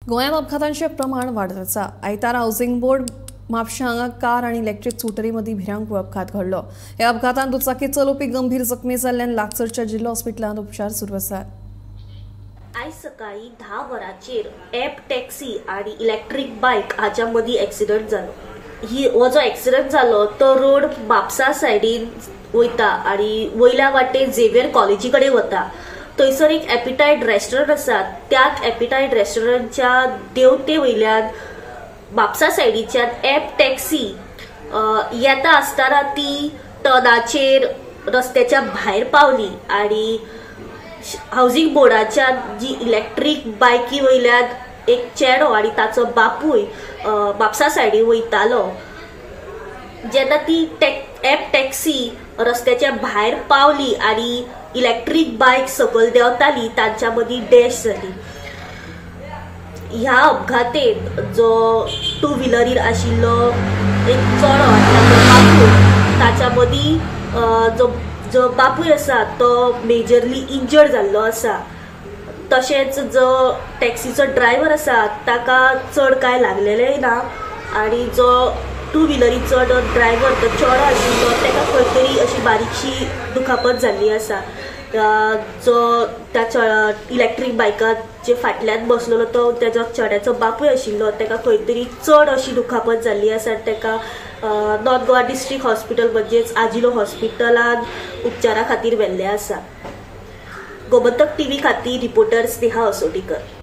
गोंयांत अपघातांचें प्रमाण वाडत आसा. आयतारा हावसिंग बोर्ड म्हापशें हांगा कार आनी इलेक्ट्रीक स्कुटरी मदीं भिरांकूळ अपघात घडलो. ह्या अपघातांत दुचाकी चलोवपी गंभीर जखमी जाल्ल्यान लागसरच्या जिल्लो हॉस्पिटलांत उपचार सुरू आसात. आयज सकाळीं 10 वरांचेर ॲप टॅक्सी आनी इलेक्ट्रीक बायक हाच्या मदीं एक्सिडंट जालो. हो जो एक्सिडंट जालो तो रोड म्हापसा सायडीन वयता आनी वयल्या वाटेन झेवियर कॉलेजी कडेन वता. थंयसर एक एपिटायट रेस्टॉरंट आसा. त्याच एपिटायट रेस्टॉरंटच्या देवते वयल्यान म्हापसा सायडीच्यान ॲप टॅक्सी येता आसतना ती टर्नाचेर रस्त्याच्या भायर पावली आनी हावसिंग बोर्डाच्या जी इलेक्ट्रीक बायकी वयल्यान एक चेडो आनी ताचो बापूय म्हापसा सायडीन वयतालो. जेन्ना ती ॲप टॅक्सी रस्त्याच्या भायर पावली आनी इलेक्ट्रीक बायक सकयल देंवताली तांच्या मदीं डॅश जाली. ह्या अपघातेंत जो टू व्हिलरीर आशिल्लो एक चेडो आनी ताचो बापूय ताच्या मदीं जो बापूय आसा तो मेजरली इंजर्ड जाल्लो आसा. तशेंच जो टॅक्सीचो ड्रायव्हर आसा ताका चड कांय लागलेलेंय ना आनी जो टू व्हिलरीचो जो ड्रायव्हर तो चेडो आशिल्लो ताका खंय तरी अशी बारीकशी दुखापत जाल्ली आसा. जो त्या इलेक्ट्रीक बायकाचे फाटल्यान बसलेलो तो तेजो चेड्याचो बापूय आशिल्लो ताका खंय तरी चड अशी दुखापत जाल्ली आसा. ताका नॉर्थ गोवा डिस्ट्रिक्ट हॉस्पिटल म्हणजेच आजिलो हॉस्पिटलान उपचारा खातीर व्हेल्लें आसा. गोमंतक टीव्ही खातीर रिपोर्टर स्नेहा असोटीकर.